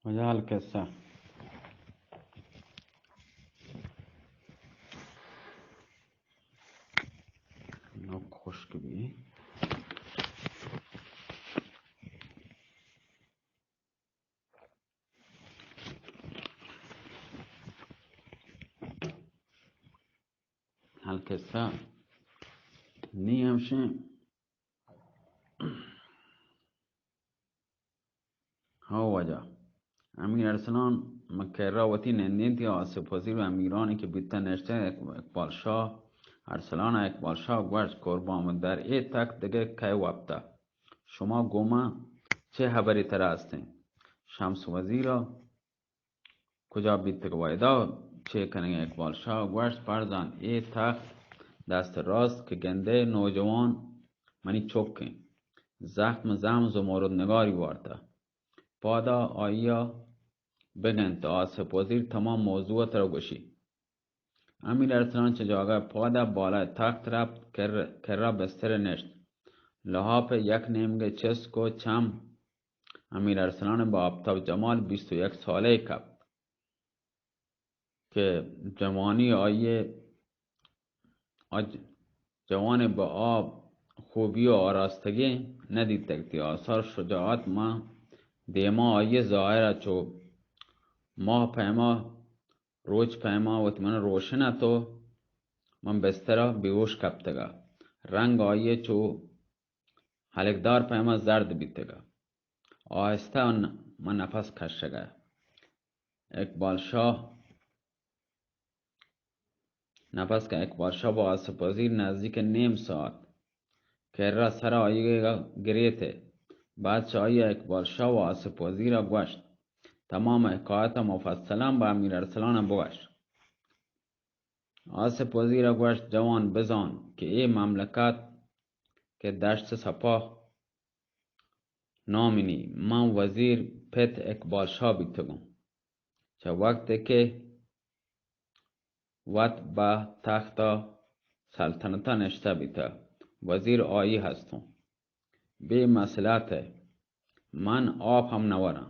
کجا القصہ؟ نوک خشک بی۔ القصہ نی ہمشیں۔ ہو واجہ، امیر ارسلان مکرا وتی نندینتی، آصف وزیر و امیرانی کہ بیتہ نشتہ، اقبال شاہ، ارسلان ء اقبال شاہ گوشت، قربان، در اے تخت دگہ کئے وپتہ؟ شما گوں من چے حبری ترا استیں؟ شمس وزیرا کجا بیتگ و ادا چے کنگ ء؟ اقبال شاہ گوشت، فرزند، اے تخت دست راست کہ گندئے نوجوان منی چک انت۔ زخم زحم زمرد نگاری وارتہ۔ پادا آئیا بگند، آصف وزیر تمام موضوع ترا گوشی۔ امیر ارسلان چہ جاگہ پادا بالای تخت رپت، کر، کرا بستر نشت۔ لحاف یک نیمگے چست کو، چم امیر ارسلان با آفتاب جمال بیست و یک سالہ کپت کہ جوانی آئی ء، آ ج-، جوان با آ خوبی و آراستگی ندیتگ۔ تی آثار شجاعت ما دیما آئی ظاہر چو ماہ پیما، روچ پیما وت من روشن ات و من بسترا بیہوش کپتگا۔ رنگ آئی چو ہلکدار پیما زرد بیتگ ء۔ آہستہ ن-، من نفس کشگ ء۔ اقبال شاہ، نفس کن، اقبال شاہ با آصف وزیر نزدیک نیم ساعت کرا سر آئی ء گریت ء۔ بعد چہ آئی ء اقبال شاہ و آصف وزیر ء گوشت، تمام حکایت ء مفصلاً با امیر ارسلان ء بگوش۔ آصف وزیر ء گوشت، جوان، بزان کہ اے مملکت کہ دشت سپاہ نامنی، من وزیر پت اقبال شاہ بیتگوں۔ چہ وقت کہ وت بہ تخت ء سلطنت ء نشتہ بیتہ، وزیر آئی ہستوں۔ بے مصلحت ء من آپ ہم نہ وراں۔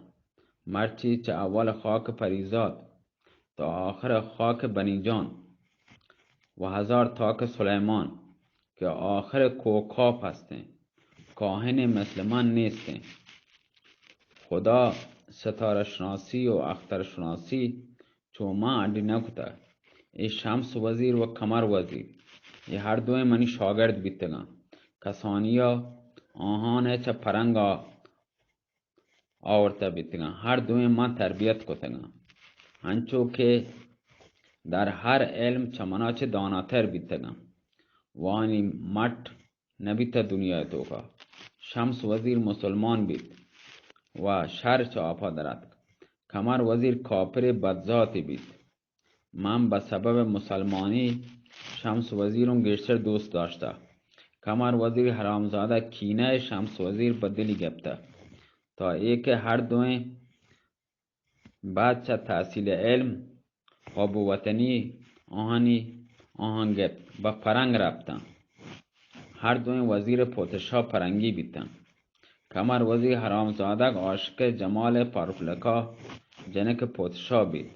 مرچی چہ اول خاک پریزاد تا آخر خاک بنی جان و ہزار تاک سلیمان کہ آخر کوکاپ ہستیں، کاہنے مثل من نیستیں۔ خدا ستارہ شناسی و اختر شناسی چو ما اڈی نہ کتہ۔ اے شمس وزیر و قمر وزیر، اے ہر دوئیں منی شاگرد بیتگاں۔ کسانیا آہان ء چہ پرنگا آورتہ بیتگاں۔ ہر دوئیں من تربیت کتگاں۔ انچو کہ در ہر علم چہ منا چہ داناتر بیتگاں۔ وانی مٹ نہ بیتہ دنیا ء توکا۔ شمس وزیر مسلمان بیت و شر چہ آپا در اتک۔ قمر وزیر کاپرے بدذاتے بیت۔ من بہ سبب مسلمانی شمس وزیروں گیشتر دوست داشتہ۔ قمر وزیر حرامزادہ کینہ شمس وزیر پہ دلی گپتہ۔ تا اے کہ ہر دوئیں بعد چہ تحصیل علم، حب وطنی آہانی آہاں گپت، بہ پرنگ رپتاں۔ ہر دوئیں وزیر پوتشاہ پرنگی بیتاں۔ قمر وزیر حرامزادگ عاشق جمال پاروکلکا جنک پوتشاہ بیت۔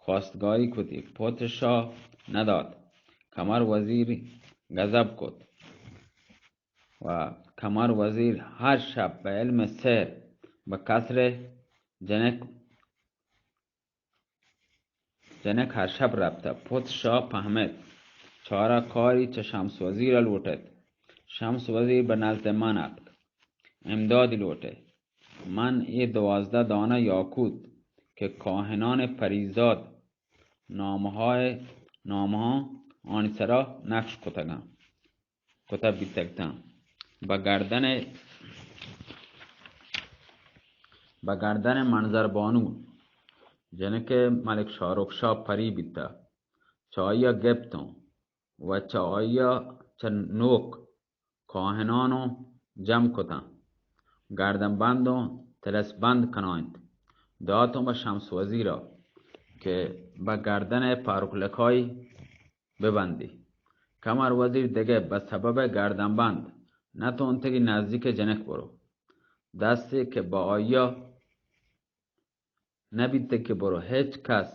خواستگاری کتی، پوتشاہ ندات۔ قمر وزیر غضب کت و قمر وزیر ہر شپ بہ علم سحر بہ قصر جنک جنک ہر شپ رپتہ۔ پوتشاہ پہمت، چارہ کاری چہ شمس وزیر ء لوٹت۔ شمس وزیر بہ نزد من اتک، امدادی لوٹے۔ من اے دوازدہ دانہ یاقوت کہ کاہنان پریزاد نامہائے، نامہاں آنی سرا نقش کتگاں۔ کتہ بیتگ تاں۔ بہ گردن، بہ گردن منظر بانو جنک ملک شاہ رخ شاہ پری بیتہ۔ چہ آئی ء گپتوں و چہ آئی ء چہ نوک کاہنانوں جم کتاں۔ گردن بندوں تلس بند کنائینت۔ داتوں بہ شمس وزیر ء کہ بہ گردن پاروک لکائی ببندی۔ کمر وزیر دگہ بہ سبب گردن بند نتونتگی نزدیک جنک برو۔ دستے کہ بہ آیا نہ بیتگ کہ برو، ہچ کس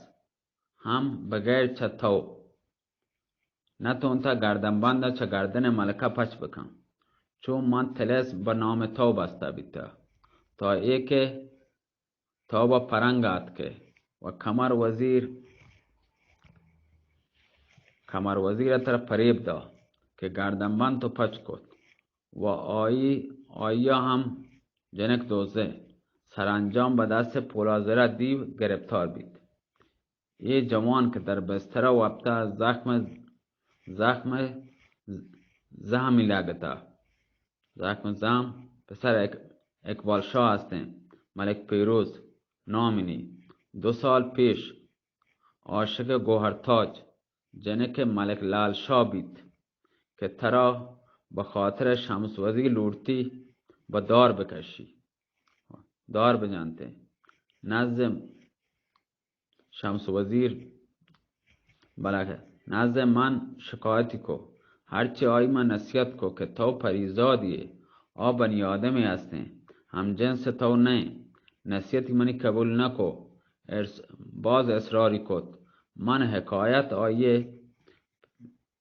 ہم بغیر چہ تو نہ تونتا گردن بند چہ گردن ملکا پچ بکن۔ چون من تلس بہ نام تو بستہ بیتہ، تا اے کہ تو بہ پرنگ آتکے و کمر وزیر، کمر وزیر ترا پریب دا کہ گردن بند تو پچ کت و آئی، آئیا ہم جنک دوزے۔ سرانجام بہ دست پولازرا دیو گرفتار بیت۔ اے جوان کہ در بسترا وپتہ، زخم، زخم زہمی لگتہ۔ زخم زہم پسر اق-، اقبال شاہ ہستیں، ملک پیروز نامنی۔ دو سال پیش عاشق گوہر تاج، جنک ملک لال شاہ بیت کہ ترا بہ خاطر شمس وزیر لوٹتی بہ دار بکشی، دار بجنتے۔ نزم شمس وزیر، بلے نزد من شکایتی کو، ہرچی آئی من نصیحت کو کہ تو پریزادی ئے، آ بنی آدمی ہستیں، ہم جنس تو نئے۔ نصیحتی منی قبول نہ کو، ارس-، باز اصراری کت۔ من حکایت آئی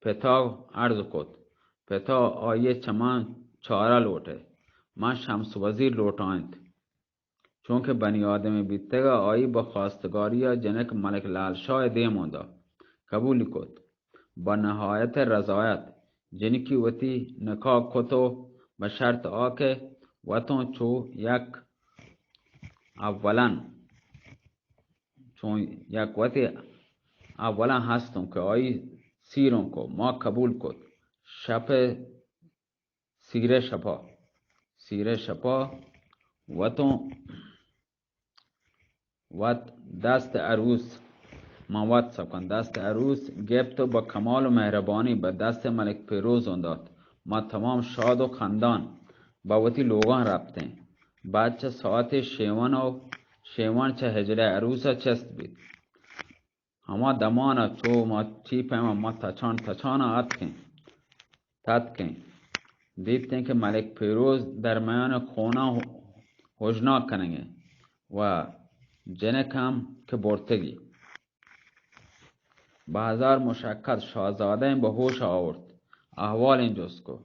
پتا عرض کت۔ پتا آئی چہ من چارہ لوٹے۔ من شمس وزیر لوٹائینت۔ چونکہ بنی آدمے بیتگ ء آئی بہ خواستگاری ء جنک ملک لال شاہ ء دیماں دات، قبولی کت۔ بہ نہایت رضایت جنکی وتی نکاح کت و بہ شرط آ کہ وتوں چو یک اولن، چون یک وتی اولن ہستوں کہ آئی سیروں کو ما قبول کت۔ شپ سیرے شپا، سیرے شپا وتوں وت دست عروس، ما وت سکن دست عروس گپت و بہ کمال و مہربانی بہ دست ملک پیروزوں دات۔ ما تمام شاد و خندان بہ وتی لوگاں رپتیں۔ بعد چہ ساعتے شیون و شیون چہ ہجلہ عروسا چست بیت۔ ہما دمان ء چو ما چی پیم ء ما تچان تچان ء اتکیں، تتکیں، دیتیں کہ ملک پیروز در میان کوناں ہو-، ہوژناک کنگ ء و جنک ہم کہ برتگی۔ بہ ہزار مشقت شاہزادہ ء بہ ہوش آورت، احوالیں جست کو،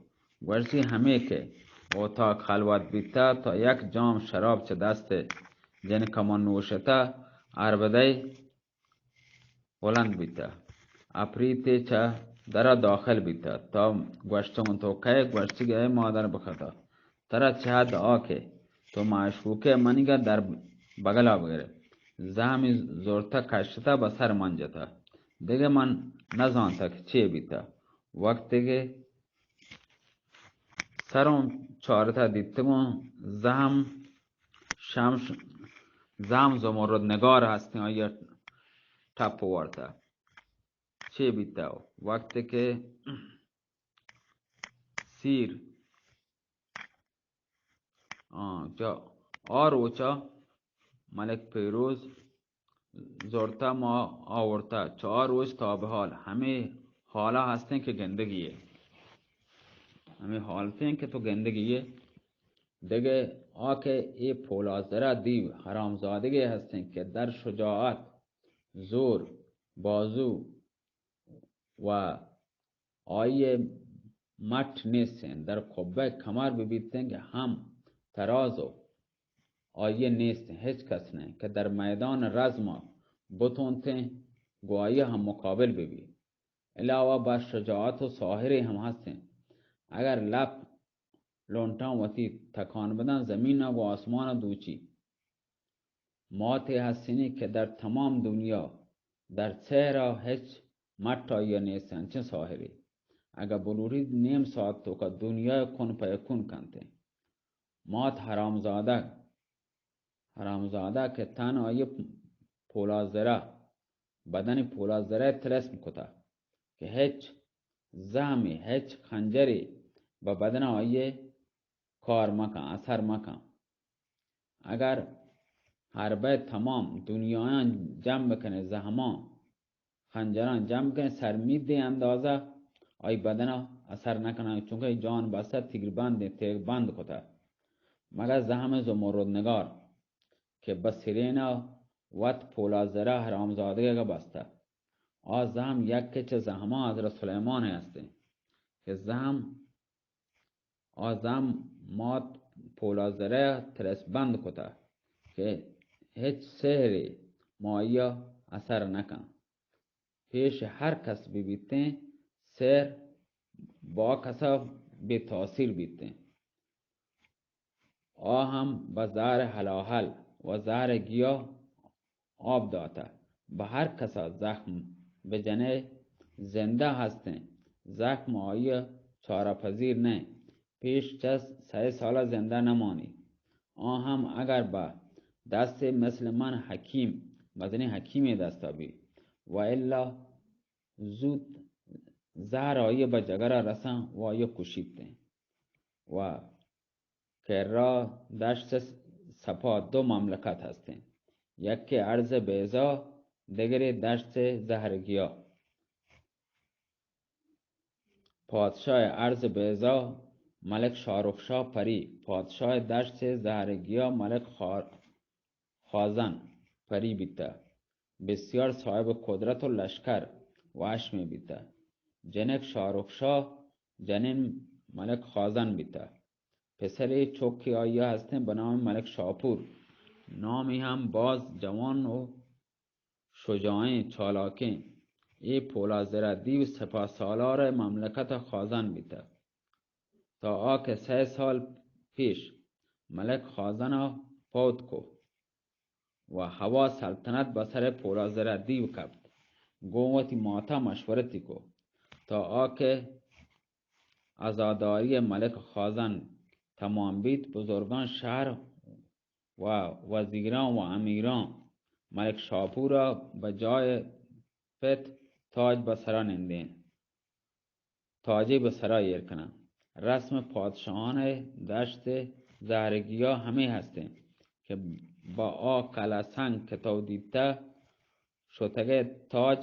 گوشتی ہمے کہ اوتاک خلوت بیتہ تا یک جام شراب چہ دست جنک ء من نوشتہ، اربدئے بلند بیتہ۔ اپریتے چہ درا داخل بیتہ۔ تا گوشتگوں تو کئے؟ گوشتگی اے مادر بخدا، ترا چہ حد آ کہ تو معشوقے منیگا در بگلا بگرے۔ زہمی زرتہ کشتہ بہ سر من جتہ۔ دگہ من نزانتہ کہ چے بیتہ۔ وقتے کہ سروں چارتہ دیتگوں زہم شمش، زہم زمرد نگار ہستیں، آئی ء ٹپ وارتہ۔ چے بیتہ؟ وقتے کہ سیر، آ، چہ آ روچا ملک پیروز زرتہ ما آورتہ، چار روچ تا بہ حال ہمے حالا ہستیں کہ گندگی ئے۔ ہمے حالتیں کہ تو گندگی ئے۔ دگہ آ کہ اے پولازرہ دیو حرامزادگے ہستیں کہ در شجاعت، زور، بازو و آئی ء مٹ نیستیں، در قبہ کمر بہ بیتیں کہ ہم تراز و آئی ء نیستیں، ہچ کس نہ کہ در میدان رزم ء بتونتیں گوں آئی ء ہم مقابل بہ بی۔ علاوہ بر شجاعت و ساحرے ہم ہستیں۔ اگر لپ لونٹاں وتی تکان بدن، زمین ء گوں آسمان ء دوچی۔ ماتے ہستینی کہ در تمام دنیا در سحر ء ہچ مٹ آئی ء نیست انچیں ساحرے۔ اگہ بلوٹیت نیم ساعت توکا دنیا ء کن پہ کن کنتیں۔ مات حرامزادہ، حرامزادہ کہ تن آئی پولازرہ، بدن پولازرہ تلسم کتا کہ ہچ زہمی، ہچ خنجری بہ بدن آئی کار مکن، اثر مکن۔ اگر حربہ تمام دنیایاں جمع بکنے، زہماں، خنجراں جمع بکنے، سرمیدے اندازہ آئی بدنا اثر نکناں، چونکہ جان بستہ تیربندیں، تیربند کتہ۔ مگر زہم زمرد نگار کہ بہ سرینا وت پولادزرہ حرامزادگا بستہ۔ آ زہم یکے چہ زہماں حضرت سلیمان ءِ ہستیں کہ زہم، آ زہم مات پولادزرہ ترس بند کتہ کہ ہچ سحرے مایا اثر نہ کن۔ پیش ہر کس بہ بیتیں، سحر با کسا بے تاثیر بیتیں۔ آ ہم بہ زہر ہلاہل و زہر گیاہ آب داتہ۔ بہ ہر کسا زخم بجنے زندہ ہستیں، زخم آئی چارہ پذیر نہ۔ پیش چہ سئے سالا زندہ نمانی۔ آ ہم اگر بہ دست مثل من حکیم، مزنیں حکیمے دستا بی، و الا زوت زہر آئی بہ جگرا رساں و آئی کشیتیں۔ و کرا دشت سپا دو مملکت ہستیں، یکے ارض بیضا، دگرے دشت زہرگیا۔ پادشاہ ارض بیضا ملک شاہ رخ شاہ پری، پادشاہ دشت زہرگیا ملک خا-، خازن پری بیتہ۔ بسیار صاحب قدرت و لشکر و اشمے بیتہ۔ جنک شاہ رخ شاہ، جنین ملک خازن بیتہ۔ پسرے چکے آئی ہستیں بہ نام ملک شاپور، نامی ہم باز جوان و شجاعیں چالاکیں۔ اے پولادزرہ دیو سپاہ سالار مملکت خازن بیتہ۔ تا آ کہ سئے سال پیش ملک خازن ءَ پوت کو و ہوا سلطنت بہ سر پولادزرہ دیو کپت۔ گوں وتی ماتا مشورتی کو تا آ کہ عزاداری ملک خازن تمام بیت، بزرگان شہر و وزیران و امیران ملک شاپورا بہ جای پت تاج بہ سرا نندین۔ تاجے بہ سرا ایر کناں۔ رسم پادشاہان دشت زہرگیا ہمے ہستیں کہ با آ کلہ سنگ کہ تو دیتہ شتگئے تاج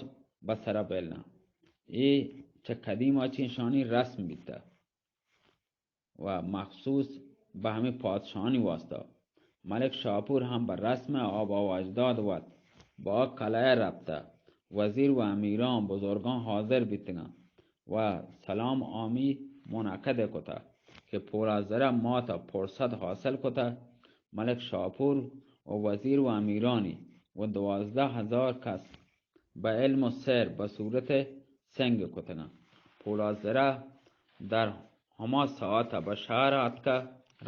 بہ سرا بلناں۔ اے چہ قدیما چہ اشانی رسم بیتہ و مخصوص بہ ہمے پادشاہانی واسطہ۔ ملک شاپور ہم بہ رسم آبا و اجداد وت با کلہ رپتہ۔ وزیر و امیران بزرگان حاضر بیتگاں و سلام عامی منعقد کتہ کہ پولادزرہ ماتا فرصت حاصل کتہ۔ ملک شاپور و وزیر و امیرانی و دوازدہ ہزار کس بہ علم و سحر بہ صورت سنگ کتگاں۔ پولادزرہ در ہما ساعت بہ شہر آتکہ،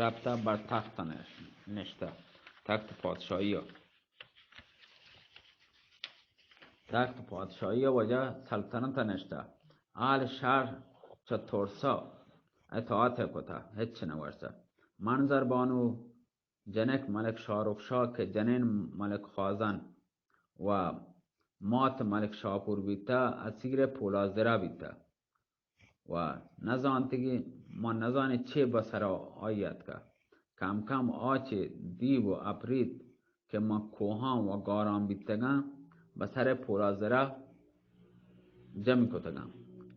رپتہ بر تخت نش-، نشتہ۔ تخت پادشاہی ءَ، تخت پادشاہی ءَ واجہ سلطنت نشتہ۔ اہل شہر چہ ترسا اطاعت کتہ، ہچ نہ گوشتہ۔ منظر بانو جنک ملک شاہ رخ شاہ کہ جنین ملک خازن و مات ملک شاپور بیتہ، اسیر پولادزرہ بیتہ و نزانتگی، ما نزانی چے بہ سرا آئی اتکہ۔ کم کم آ چہ دیو و اپریت کہ ما کوہاں و گاراں بیتگاں، بہ سر پولادزرہ جمع کتگاں۔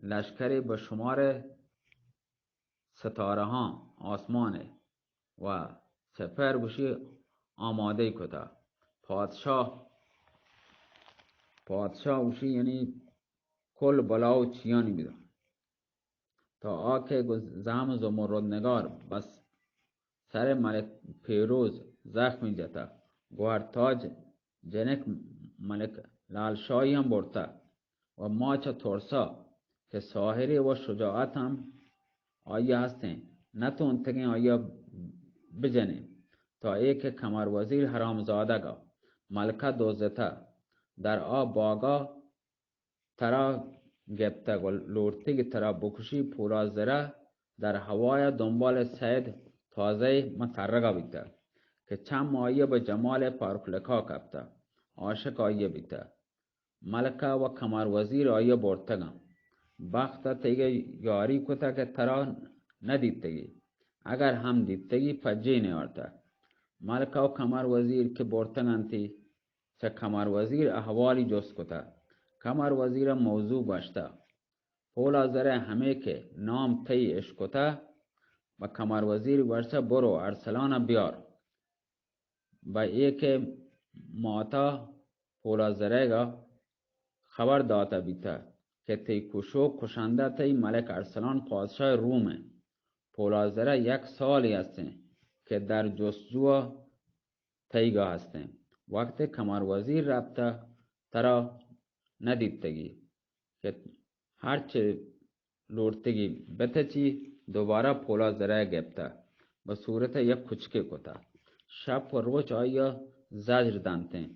لشکرے بہ شمار ستارہاں آسمان ءَ و سپر گوشی آمادہ کتہ۔ پادشاہ، پادشاہ گوشی یعنی کل بلا و چیانی بداں۔ تا آ کہ گو زہم زمرد نگار بس سر ملک پیروز زخمی جتہ، گوہر تاج جنک ملک لال شاہی ہم برتہ۔ و ما چہ ترسا کہ ساحرے و شجاعت ہم آئی ہستیں، نہ تونتگیں آئی بجنیں، تا اے کہ کمر وزیر حرامزادگا ملکہ دزتہ، در آ باگا ترا گپتگ و لوٹتگی ترا بکشی۔ پولادزرہ در ہوایا دنبال سید تازہ من ترگا بیتہ کہ چم آئی بہ جمال پارک لکا کپتہ، عاشق آئی بیتہ۔ ملکہ و کمر وزیر آئی برتگاں۔ بخت تیگہ یاری کتہ کہ ترا نہ دیتگی، اگر ہم دیتگی پجے نیارتہ۔ ملکہ و کمر وزیر کہ برتگنتی، چہ کمر وزیر احوالی جست کتہ۔ کمر وزیر موضوع گوشتہ۔ پولادزرہ ہمے کہ نام تئی اشکتہ، بہ کمر وزیر گوشتہ، برو ارسلان بیار۔ بہ اے کہ ماتا پولازرئیگا خبر داتا بیتا کہ تئی کشوک کشندہ تئی ملک ارسلان پادشاہ روم انت۔ پولازرہ یک سالے ہستیں کہ در جستجوا تئیگا ہستیں۔ وقت کمر وزیر رپتہ ترا ندیتگی کہ ہرچے لوٹتگی بتچی، دوبارہ پولازرہ گپتہ، بہ صورت یک کچکے کتہ۔ شپ و روچ آئیا زجر دنتیں،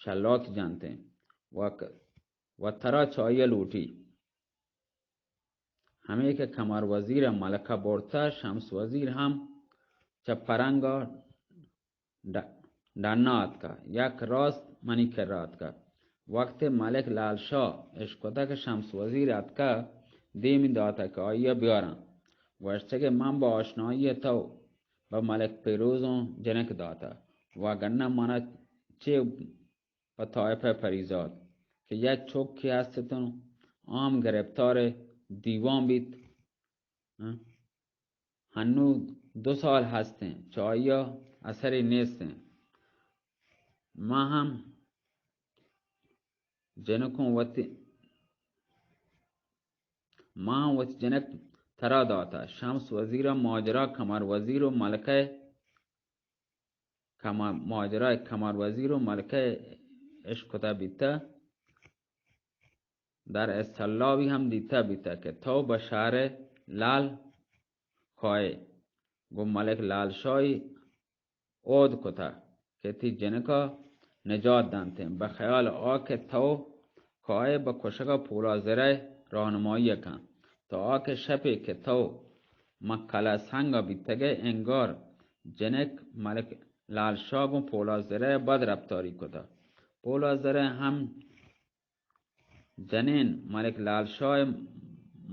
شلات جنتیں و ک-، و ترا چہ آئیا لوٹی۔ ہمے کہ کمر وزیر ء ملکہ برتہ، شمس وزیر ہم چہ پرنگا ڈ-، ڈنا آتکہ، یک راست منی کرا آتکہ۔ وقتے ملک لال شاہ اشکتہ کہ شمس وزیر آتکہ، دیمی داتہ کہ آئیا بیاراں۔ گوشتہ کہ من بہ آشنائی تو بہ ملک پیروزوں جنک داتہ، وگرنہ منا چے پہ طائفہ پریزاد کہ یک چکے ہستتوں، آ ہم گرپتار دیوان بیت۔ ہاں؟ ہنو دو سال ہستیں، چہ آئیا اثرے نیستیں۔ ما ہم جنکوں وتی، ما ہم وتی جنک ترا داتا۔ شمس وزیرا ماجرا کمر وزیر و ملکہ کمر، ماجرا کمر وزیر و ملکہ اشکتہ بیتہ، در اصطلاحی ہم دیتہ بیتہ کہ تو بہ شہر لال کائے، گوں ملک لال شاہی عہد کتہ کہ تی جنکا نجات دنتیں، بہ خیال آ کہ تو کائے بہ کشگا پولازرہ راہنمائی کن، تا آ کہ شپے کہ تو مکلہ سنگا بیتگئے، انگار جنک ملک لال شاہ گوں پولازرہ بد رپتاری کتہ۔ پولازرہ ہم جنین ملک لال شاہ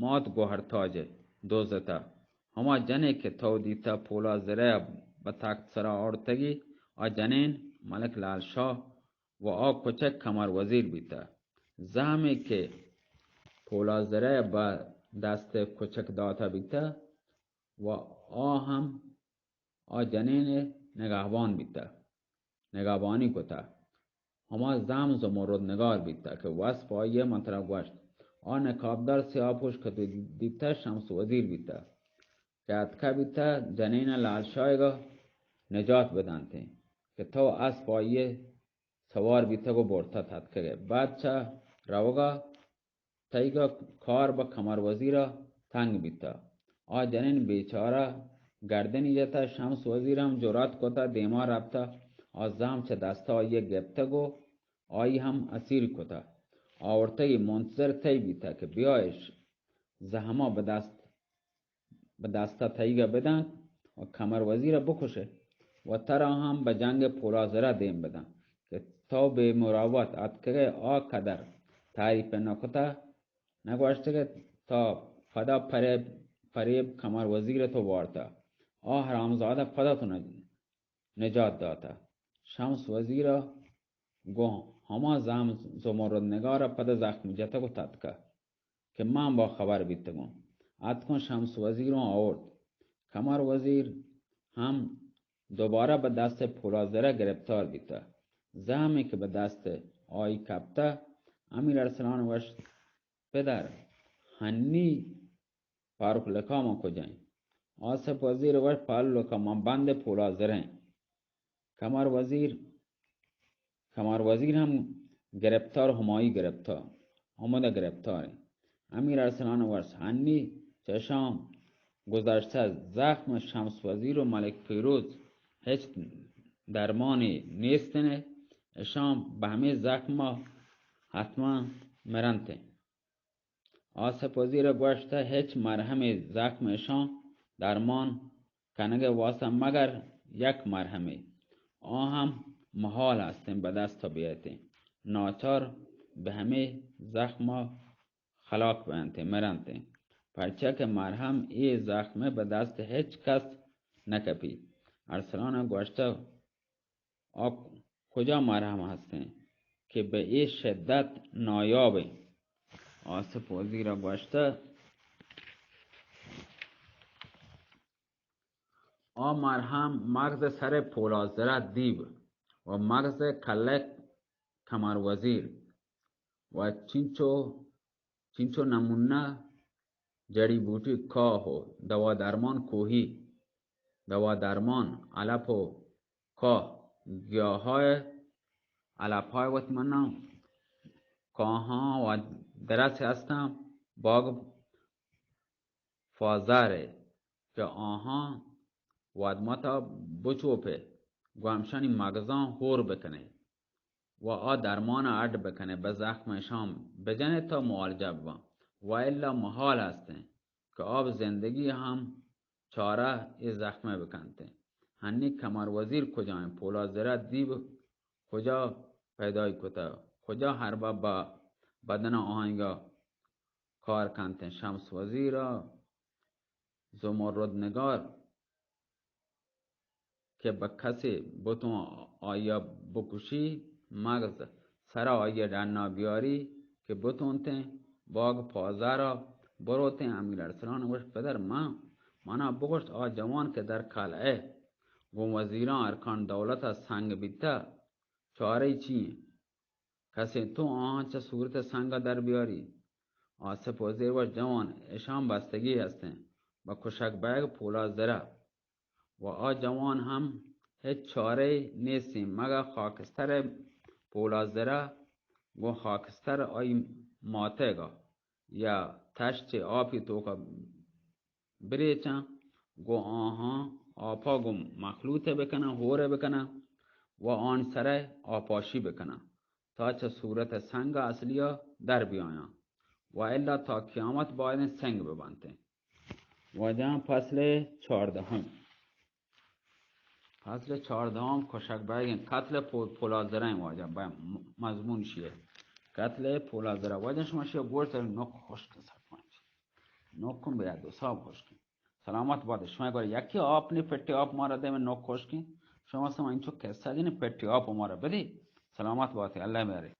مات گوہر تاج دزتہ۔ ہما جنے کہ تو دیتہ پولازرہ بہ تخت سرا آورتگی، آ جنین ملک لال شاہ و آ کچک کمر وزیر بیتہ۔ زہمے کہ پولازرہ بہ دست کچک داتہ بیتہ و آ ہم آ جنین نگہبان بیتہ، نگہبانی کتہ۔ ہما زہم زمرد نگار بیتہ کہ وصف آئی من ترا گوشت۔ آ نقابدار سیاہ پوش کہ تو دیتہ شمس وزیر بیتہ کہ اتکہ بیتہ جنین لال شاہگا نجات بدنتیں کہ تو اسپ آئی سوار بیتگ و برتہ تتکگئے۔ بعد چہ روگا تئیگا کار بہ کمر وزیرا تنگ بیتہ۔ آ جنین بیچارہ گردنی جتہ، شمس وزیر ہم جرات کتہ دیما رپتہ۔ آ زہم چہ دستا آئی گپتگ و آئی ہم اسیر کتہ۔ آورتگی منتظر تئی بیتہ کہ بیا اش زہما بہ دست بہ دستا تئیگا بدنت و کمر وزیرا بکشے و ترا ہم بہ جنگ پولازرہ دیم بدنت کہ تو بے مروت اتکگئے۔ آ قدر تعریف نکتہ، نگوشتگئے تا پدا فریب، فریب کمر وزیر تو وارتہ۔ آ حرامزادہ پدا تو نج-، نجات داتہ۔ شمس وزیرا گوں ہما زہم زمرد نگارا پدا زخم جتگ و تتکہ کہ من با خبر بیتگوں۔ اتکوں شمس وزیروں آورت۔ کمر وزیر ہم دوبارہ بہ دست پولازرہ گرپتار بیتہ۔ زہمے کہ بہ دست آئی کپتہ، امیر ارسلان گوشت، پدر، ہنی پاروک لقام کجا انت؟ آصف وزیر گوشت، پاروک لقام بند پولازرہ انت۔ کمر وزیر، کمر وزیر ہم گرپتار، ہمائی گرپتار، ہمودا گرپتار انت۔ امیر ارسلان گوشت، ہنی چشاں گذشتہ زخم شمس وزیر و ملک پیروز ہچ درمانی نیست انت، اشاں بہ ہمے زخم حتما مرنت انت۔ آصف وزیر گوشت، ہچ مرہمے زخم اشاں درمان کنگ واسطہ مگر یک مرہمے، آ ہم محال ہستیں بہ دست بیتیں۔ ناچار بہ ہمے زخم خلاق بنتیں، مرنتیں، پرچا کہ مرہم اے زخم بہ دست ہچ کس نہ کپی۔ ارسلان گوشت، آ کجا مرہم ہستیں کہ بہ اے شدت نایاب انت؟ آصف وزیر گوشت، آ مرہم مغز سر پولازرہ دیو و مغز کلک کمر وزیر و چنچو، چنچو نمونہ جڑی بوٹی کاہ و دوا درمان کوہی، دوا درمان علف و کاہ، گیاہای علفای وت مناں، کاہاں و درس ہستاں، باغ فازارے کہ آہاں وادمتا بچوپے، گوں ہمشانی مغزاں ہور بکنے و آ درمان اڈ بکنے، بہ زخم اشان بجنے تا معالجہ بباں، و الا محال ہستیں کہ آ بہ زندگی ہم چارہ اے زخمے بکنتیں۔ ہنی کمر وزیر کجائیں؟ پولاد زرہ دیب کجا پیدای کتہ؟ کجا ہر بہ بدن آہنگا کار کنتیں؟ شمس وزیر ء زمرد نگار کہ بہ کسے بتوں آئی ء بکشی، مغز سرا آئی ء ڈنا بیاری کہ بتونتیں، باگ پازارا بروتیں۔ امیر ارسلان گوشت، پدر من، منا بگوشت، آ جوان کہ در کلعہ گوں وزیراں ارکان دولت ء سنگ بیتہ، چارہ چی انت؟ کسے تو آہاں چہ صورت سنگ ء در بیاری؟ آصف وزیر گوشت، جوان، اشان بستگی ہستیں بہ کشک بیگ پولاد زرہ۔ و آ جوان ہم ہچ چارہ نیستیں مگہ خاکستر پولاد زرہ گوں خاکستر آئی ماتیگا یا تشت آپی توکا بریچاں، گوں آہاں آپا گوں مخلوط بکناں، ہور بکناں و آن سرا آپاشی بکناں، تا چہ صورت سنگ اصلیا در بیایاں، و الا تا قیامت بایدیں سنگ ببنتیں۔ واجہاں، فصل چاردہم۔ فصل چاردہم کشک بیگیں قتل پو-، پولاد زرہ ایں واجہ، ب-، م-، مضمون شیئے۔ قتل پولاد زرہ۔ واجہ شما شیئے گوشت نک خشک سرپنچ۔ نک کن بیا دو صاحب خشک۔ سلامت بات۔ شما گوشت یکی آپ نے پٹی آپ مارا دے میں نک خشک۔ شما سما انچو قصہ جنے پٹی آپ مارا بدی۔ سلامت بات۔ اللہ میارے۔